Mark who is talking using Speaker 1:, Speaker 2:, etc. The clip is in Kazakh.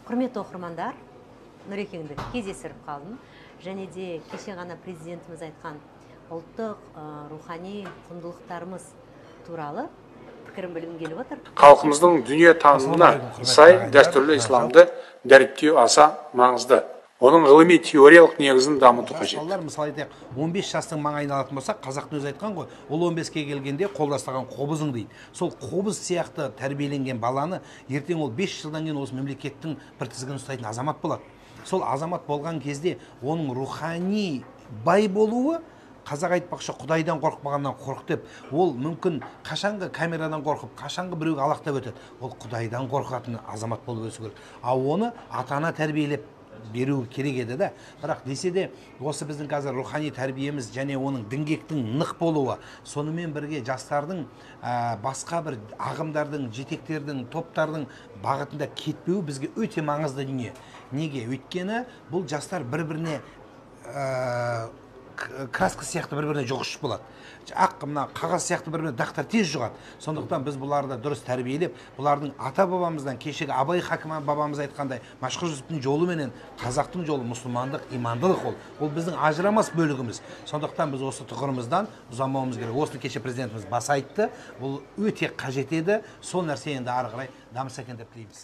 Speaker 1: Құрметті оқырмандар, Нұрекеңді кездестіріп қалдым. Және де кеше ғана президентіміз айтқан ұлттық рухани құндылықтарымыз туралы пікірін білгім келіп отыр.
Speaker 2: Халқымыздың дүние танымына сай дәстүрлі исламды дәріптеу аса маңызды. Оның ғылыми теориялық негізін дамыту қажет.
Speaker 3: Балалар, мысалы айтайық, 15 жастың маңайын алатын болсақ, қазақтың өзі айтқан ғой, ол 15-ке келгенде қолдастаған қобызың дейді. Сол қобыз сияқты тәрбиеленген баланы ертең ол 5 жылдан кейін осы мемлекеттің бір тізгінін ұстайтын азамат болады. Сол азамат болған кезде оның рухани бай болуы, қазақ айтпақшы, Құдайдан қорықпағаннан қорқ деп, ол мүмкін қашанғы камерадан қорқып, қашанғы біреуге алақтап өтеді. Ол Құдайдан қорқатын азамат болып өсу керек. Ал оны ата-ана тәрбиелеп беру керек еді да. Бірақ десе де, осы біздің қазір рухани тәрбиеміз және оның діңгектің нық болуы, сонымен бірге жастардың басқа бір ағымдардың, жетектердің, топтардың бағытында кетпеуі бізге өте маңызды дүние. Неге? Өйткені бұл жастар бір-біріне краска сияқты бір-біріне жұғыш болады. Ақ мына қағаз сияқты бір-біріне дақтар тез жұғады. Сондықтан біз бұларды дұрыс тәрбиелеп, бұлардың ата-бабамыздан кешегі Абай хакім бабамыз айтқандай, Мәшһүр Жүсіптің жолыменен қазақтың жолы мұсылмандық, имандылық ол. Ол біздің ажырамас бөлігіміз. Сондықтан біз осы тұғырымыздан ұзамауымыз керек. Осыны кеше президентіміз баса айтты. Бұл өте қажет еді. Сол нәрсе енді ары қарай дамыса екен деп тілейміз.